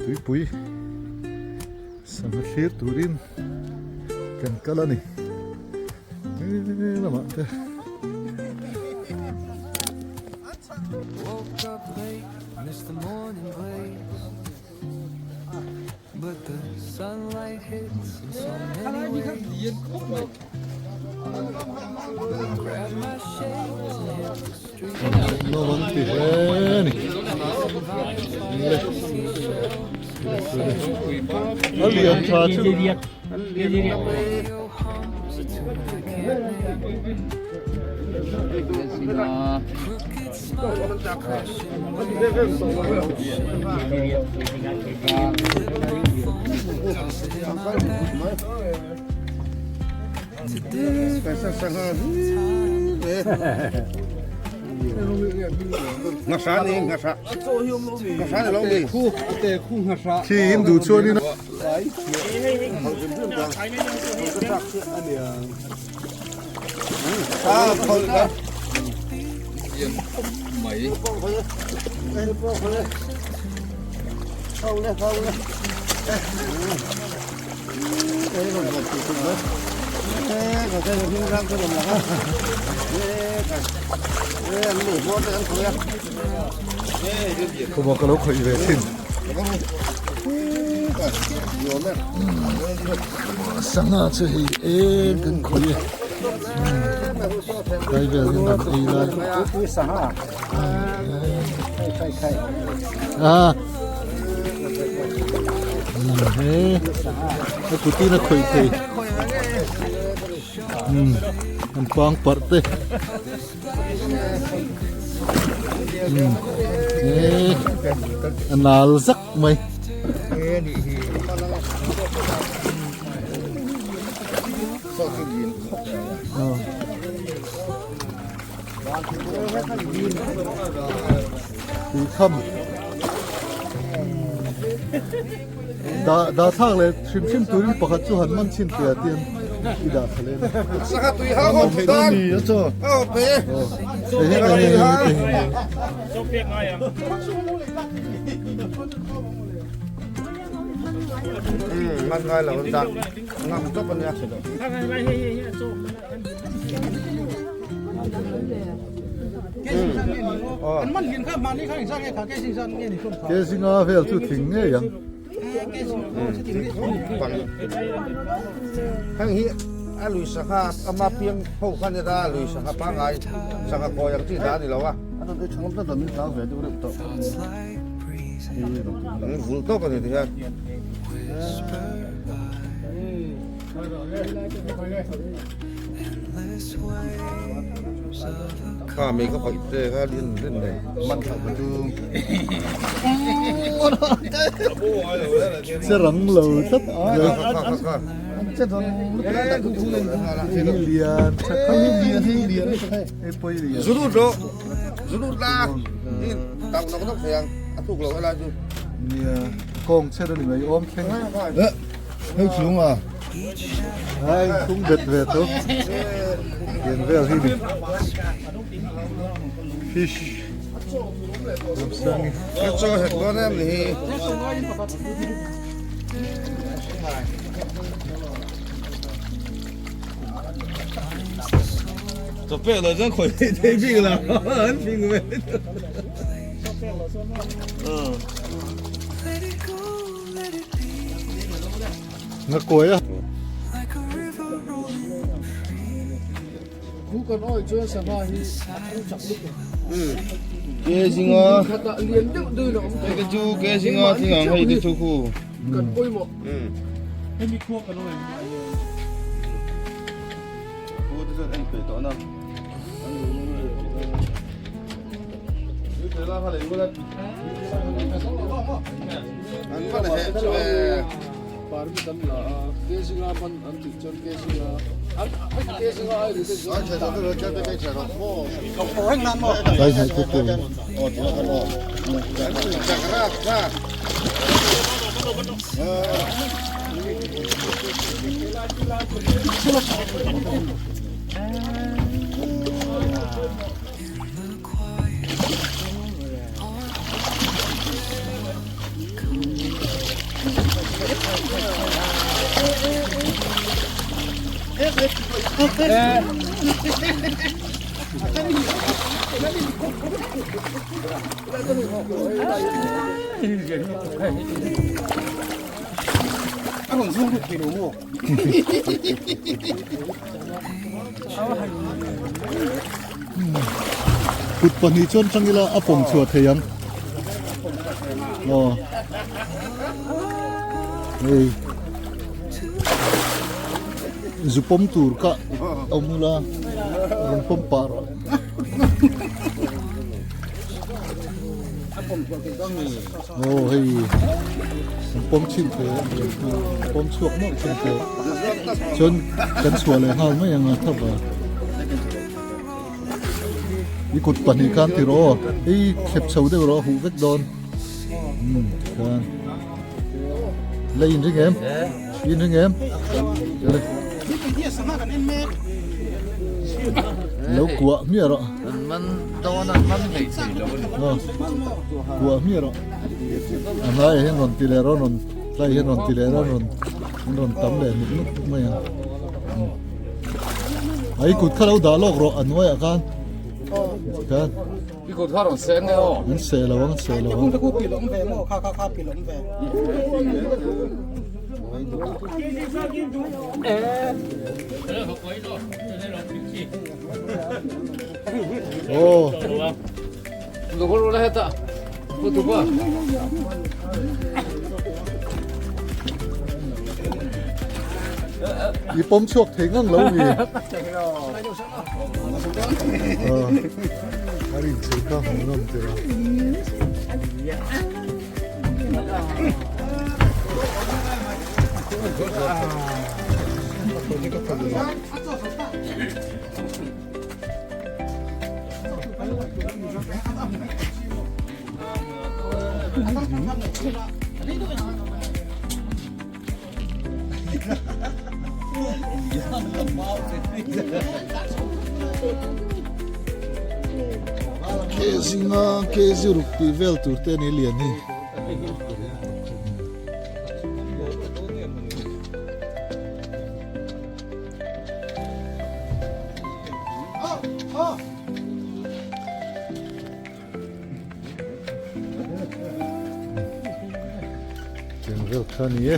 Tuipui sangha thlir turin kan kal a ni helamah te. Nuam an ti hle a ni. A lian tha chu. Khi in duh chuan in Khawmaw ka lo khawih ve thin. Sangha chu hei eng kan khawih e. Tlai vel hian an ei lai. A he a kutin a khawih thei. An pang parh te. A nal zak mai. Tuikham dah dah thlak leh hrim hrim turin pakhat chu han man chhin teh a tian i dah thla leh a ni a chaw hei hei hei hei hei Man ngai lo an dah ngam tawp a nia. Ke zinga vel chu thing ngei ang. Heng hi a lui sangha ama piang ho kha ni ta lui sangha pangai sangha kawi ang chi dah a ni lo a. An vul tawk a ni tihian. Kha mei ka khawih te kha lian rin nei man thak ka chu. Che rang lo tlat. Lian Zurut ro zurut la tang nok nok thei ang a thuk lo helai chu. Nia kawng chhe ani mai awm thleng. Hei chung a. Ai thung bet ve tho. Tiang vel hi ni. Fish. Lamsang. Ka chaw het dawn em ni hi. Chawpek lo chuan khawi thei thei bik lo an fing ve. Nga kawi a. Ke zinga ke chu ke zinga thing ang hei te chu khu. Khu te chuan en peih tawh na. An va la heh chu e. Dai hnai te te. Kut pahnih chuan tang ila a pawm chhuah thei ang. Aw. Hei. Zu pawm tur ka awm ula rawn pawm pah rawh. Aw hei an pawm chhin thei a pawm chhuak mawlh chhin thei chuan kan chhuah leh nghal mai ang a thava i kut pahnih khan ti rawh aw hei thlep chho deuh rawh a huh vek dawn umm tikhan la inring em inring em lo kuah hmiah rawh an man dawn an man hlei thei lo a ni kuah hmiah rawh a hnaiah hian rawn ti leh rawh rawn tlai hian rawn ti leh rawh rawn an rawn tam leh nuk nuk mai ang a i kut kha lo dah lawk rawh a hnuaiah khan khan i kut kha rawn seh nge aw an seh lo ang seh lo ang Oh. I pawm chhuak thei ngang lo ni. A rin chei kha hmu nawm tir a. Ke zinga ke ziruk tih vel tur te a ni lian hi. Tiang vel kha ni e.